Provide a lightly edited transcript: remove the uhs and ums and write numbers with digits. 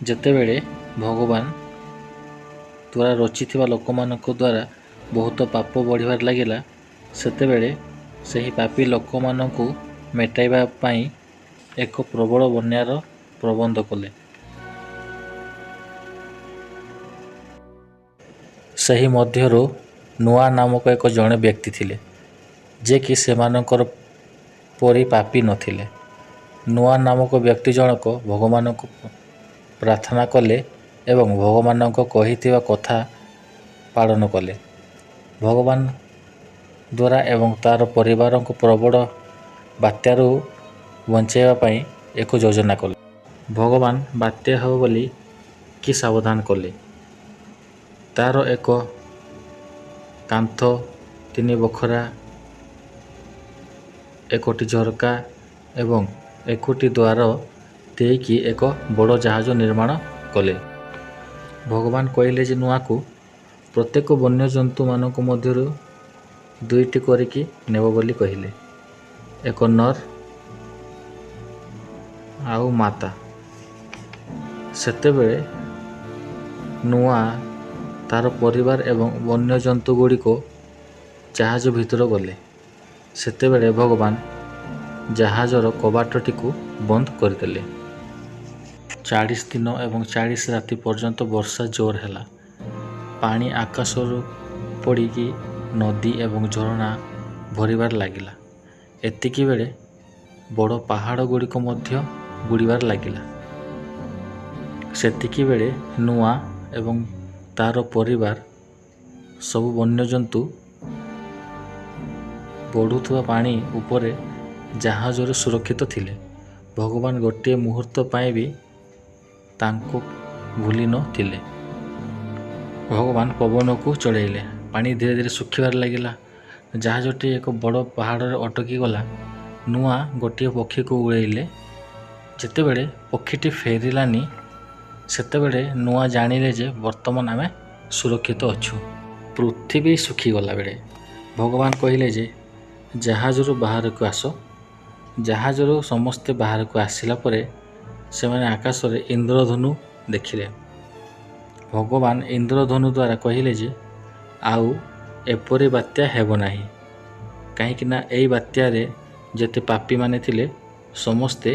ଯେତେବେଳେ ଭଗବାନ ଦ୍ୱାରା ରଚିଥିବା ଲୋକମାନଙ୍କ ଦ୍ୱାରା ବହୁତ ପାପ ବଢ଼ିବାରେ ଲାଗିଲା, ସେତେବେଳେ ସେହି ପାପୀ ଲୋକମାନଙ୍କୁ ମେଟାଇବା ପାଇଁ ଏକ ପ୍ରବଳ ବନ୍ୟାର ପ୍ରବନ୍ଧ କଲେ। ସେହି ମଧ୍ୟରୁ ନୂଆ ନାମକ ଏକ ଜଣେ ବ୍ୟକ୍ତି ଥିଲେ, ଯେ କି ସେମାନଙ୍କର ପରି ପାପୀ ନଥିଲେ। ନୂଆ ନାମକ ବ୍ୟକ୍ତି ଜଣକ ଭଗବାନଙ୍କୁ ପ୍ରାର୍ଥନା କଲେ ଏବଂ ଭଗବାନଙ୍କ କହିଥିବା କଥା ପାଳନ କଲେ। ଭଗବାନ ଦ୍ୱାରା ଏବଂ ତା'ର ପରିବାରଙ୍କୁ ପ୍ରବଳ ବାତ୍ୟାରୁ ବଞ୍ଚାଇବା ପାଇଁ ଏକ ଯୋଜନା କଲେ। ଭଗବାନ ବାତ୍ୟା ହେବ ବୋଲି କି ସାବଧାନ କଲେ। ତା'ର ଏକ କାନ୍ଥ, 3 ବଖରା, ଏକଟି ଝରକା ଏବଂ ଏକଟି ଦ୍ୱାର ଦେଇକି ଏକ ବଡ଼ ଜାହାଜ ନିର୍ମାଣ କଲେ। ଭଗବାନ କହିଲେ ଯେ ନୂଆକୁ ପ୍ରତ୍ୟେକ ବନ୍ୟଜନ୍ତୁମାନଙ୍କ ମଧ୍ୟରୁ 2ଟି କରିକି ନେବ ବୋଲି କହିଲେ, ଏକ ନର ଆଉ ମାତା। ସେତେବେଳେ ନୂଆ ତା'ର ପରିବାର ଏବଂ ବନ୍ୟଜନ୍ତୁ ଗୁଡ଼ିକ ଜାହାଜ ଭିତର ଗଲେ। ସେତେବେଳେ ଭଗବାନ ଜାହାଜର କବାଟଟିକୁ ବନ୍ଦ କରିଦେଲେ। 40 ଦିନ ଏବଂ 40 ରାତି ପର୍ଯ୍ୟନ୍ତ ବର୍ଷା ଜୋର ହେଲା। ପାଣି ଆକାଶରୁ ପଡ଼ିକି ନଦୀ ଏବଂ ଝରଣା ଭରିବାରେ ଲାଗିଲା। ଏତିକି ବେଳେ ବଡ଼ ପାହାଡ଼ ଗୁଡ଼ିକ ମଧ୍ୟ ବୁଡ଼ିବାରେ ଲାଗିଲା। ସେତିକି ବେଳେ ନୂଆ ଏବଂ ତା'ର ପରିବାର ସବୁ ବନ୍ୟଜନ୍ତୁ ବଢ଼ୁଥିବା ପାଣି ଉପରେ ଜାହାଜରେ ସୁରକ୍ଷିତ ଥିଲେ। ଭଗବାନ ଗୋଟିଏ ମୁହୂର୍ତ୍ତ ପାଇଁ ବି ତାଙ୍କୁ ଭୁଲି ନଥିଲେ। ଭଗବାନ ପବନକୁ ଚଢ଼େଇଲେ। ପାଣି ଧୀରେ ଧୀରେ ଶୁଖିବାରେ ଲାଗିଲା। ଜାହାଜଟି ଏକ ବଡ଼ ପାହାଡ଼ରେ ଅଟକି ଗଲା। ନୂଆ ଗୋଟିଏ ପକ୍ଷୀକୁ ଉଡ଼େଇଲେ। ଯେତେବେଳେ ପକ୍ଷୀଟି ଫେରିଲାନି, ସେତେବେଳେ ନୂଆ ଜାଣିଲେ ଯେ ବର୍ତ୍ତମାନ ଆମେ ସୁରକ୍ଷିତ ଅଛୁ। ପୃଥିବୀ ଶୁଖିଗଲା ବେଳେ ଭଗବାନ କହିଲେ ଯେ ଜାହାଜରୁ ବାହାରକୁ ଆସ। ଜାହାଜରୁ ସମସ୍ତେ ବାହାରକୁ ଆସିଲା ପରେ ସେମାନେ ଆକାଶରେ ଇନ୍ଦ୍ରଧନୁ ଦେଖିଲେ। ଭଗବାନ ଇନ୍ଦ୍ରଧନୁ ଦ୍ୱାରା କହିଲେ ଯେ ଆଉ ଏପରି ବାତ୍ୟା ହେବ ନାହିଁ, କାହିଁକିନା ଏଇ ବାତ୍ୟାରେ ଯେତେ ପାପୀମାନେ ଥିଲେ ସମସ୍ତେ